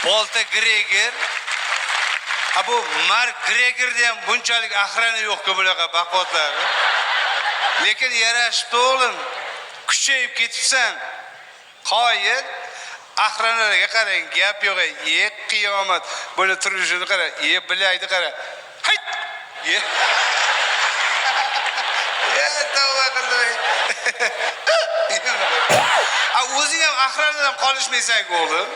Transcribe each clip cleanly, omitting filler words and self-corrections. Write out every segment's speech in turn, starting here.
Bolta Gregor. Ha, bu Mark Gregorda ham bunchalik охрана yo'q-ku, bunaqa baquvvatlari. Lekin yarashibdi, o'g'lim. Kuchayib ketibsan. Qoyil. Охрана larga qarang, gap yo'q. E, qiyomat. Buni turishini qara. E, bilaydi, qara. Hayt! E. E, tavba qildim. A, o'zing ham охрана dan qolishmaysan-ku, o'g'lim.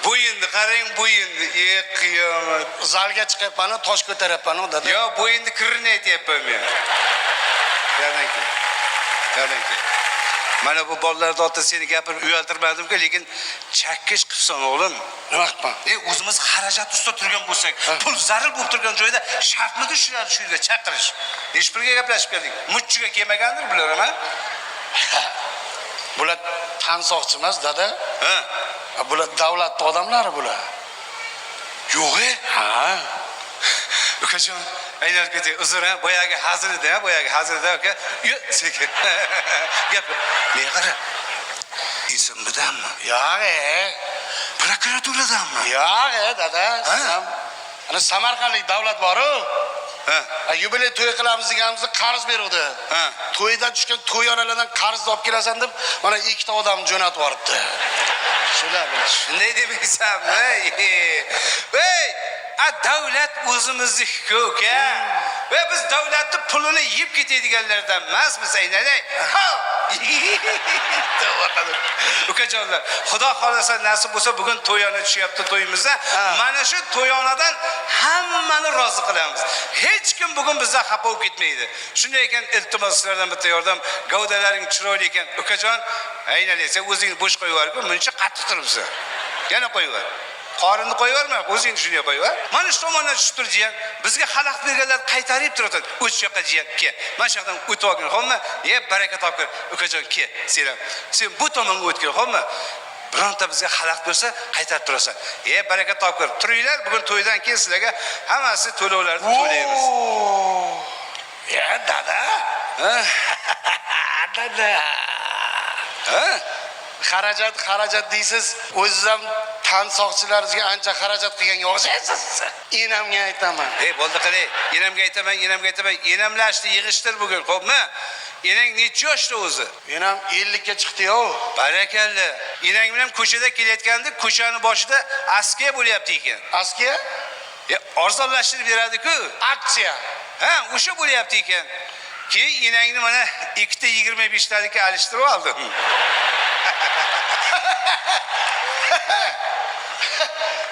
Bo'yinni qarang, bo'yinni. E, qiyomat. Zalga chiqyapman, tosh ko'taryapman, dada. Yo, bo'yinni kirini aytyapman men. Yordam kel. Yordam kel. Mana bu bolalarni oldida seni gapirib uyaltirmadim-ku, lekin chakkish qilibsan, o'g'lim. Nima qilibman? E, o'zimiz xarajat ustida turgan bo'lsak, pul zarur bo'lib turgan joyda shartmidi shularni shu yerga chaqirish? Nechi pulga gaplashib keldik? Muchchiga kelmagandir bular ham, ha? Bular tansoqchi emas, dada. Ha. Bular davlatni odamlari bular. Yo'q, e? Ha. Ukajon, aylanib ketay. Uzr, ha, boyagi hazil edi, ha, boyagi hazil edi, aka. Yo, sekin. Gap. Men qara. SMBdanmi? Yo'q, e. Prokuraturadanmi? Yo'q, e, dada. Ha? Siz ham ana samarqandlik davlat bor-u. Ha. Yubiley to'y qilamiz deganimizda qarz beruvdi. Ha. To'ydan tushgan to'yonalardan qarz olib kelasan deb mana ikkita odam jo'natib yuboribdi. Shular bilan. Shunday demaysanmi? Ey, a, davlat o'zimizniki, uka. Va biz davlatni pulini yeb ketadiganlardan emasmiz, aynalay. Ha! Tavba qildim. Ukajonlar, Xudo xohlasa, nasib bo'lsa, bugun to'yona tushyapti to'yimizda. Mana shu to'yonadan hammani rozi qilamiz. Hech kim bugun bizdan xafa bo'lib ketmaydi. Shunday ekan, iltimos, sizlardan bitta yordam, gavdalaring chiroyli ekan. Ukajon, aynalay, sen o'zingni bo'sh qo'yib yuborku, muncha qattiq turibsan. Yana qo'yib yubor. Qorinni qo'yib yuborma, o'zing shunday qo'yib yubor. Mana shu tomondan tushib tur, jiyan. Bizga xalaqit berganlar qaytarib turadi. O't shu yoqqa, jiyan, kel. Mana shu yoqdan o'tib olgin, xo'pmi? E, baraka topgin. Ukajon, kel, sen ham. Sen bu tomonga o'tgin, xo'pmi? Bironta bizga xalaqit bo'lsa, qaytarib turasan. E, baraka topgin. Turinglar, bugun to'ydan keyin sizlarga hammasi to'lovlarni to'laymiz. Ya, dada. Ha? Dada. Ha? Xarajat, xarajat deysiz, o'zingiz ham tansoqchilaringizga ancha xarajat qilganga o'xshaysiz. Enamga aytaman. Ey, bo'ldi, qalay. Enamga aytaman, enamga aytaman. Enamlashni yig'ishtir bugun, xo'pmi? Enang necha yoshda o'zi? Enam 50 ga chiqdi-yu. Barakalla. Enang bilan ko'chada kelayotganda, ko'chani boshida askiya bo'lyapti ekan. Askiya? E, arzonlashtirib beradi-ku. Aksiya. Ha, o'sha bo'lyapti ekan. Keyin enangni mana ikkita 25 talikka alishtirib oldim.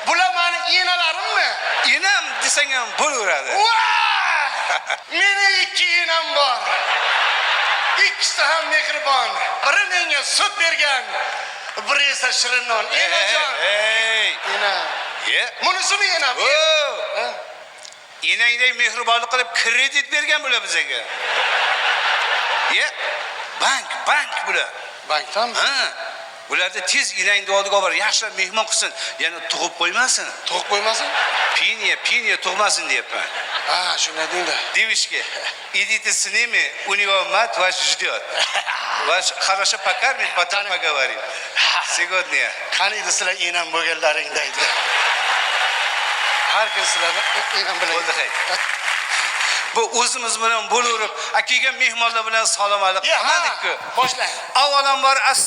Bular mani enalarimmi? Enam desang ham bo'laveradi. Va! Meni ikki enam bor. Ikkisi ham mehribon. Biri menga sut bergan, biri esa shirin non. Enajon. Ey! Ena. E? Bunisini enam. O! Ha? Enangday mehribonlik qilib kredit bergan bular bizga. Ye, bank, bank bular. Bankdanmi? Ha. Bularda tez enangni oldiga olib bor, yaxshilab mehmon qilsin, yana tug'ib qo'ymasin. Tug'ib qo'ymasin? Piniya, piniya tug'masin deyapman. Ha, shunday dengda. Девушки, идите с ними, у него мать вас ждет. Вас хорошо покормит, потом поговорим. Сегодня. Qaniydi sizlar enam bo'lganlaringda edi. Har kun sizlarni enam bilan. Bo'ldi, hay. Bu o'zimiz bilan bo'laverib, a kelgan mehmonlar bilan salom alik Ya, ha, qilmadik-ku. boshlang. Avvalambor.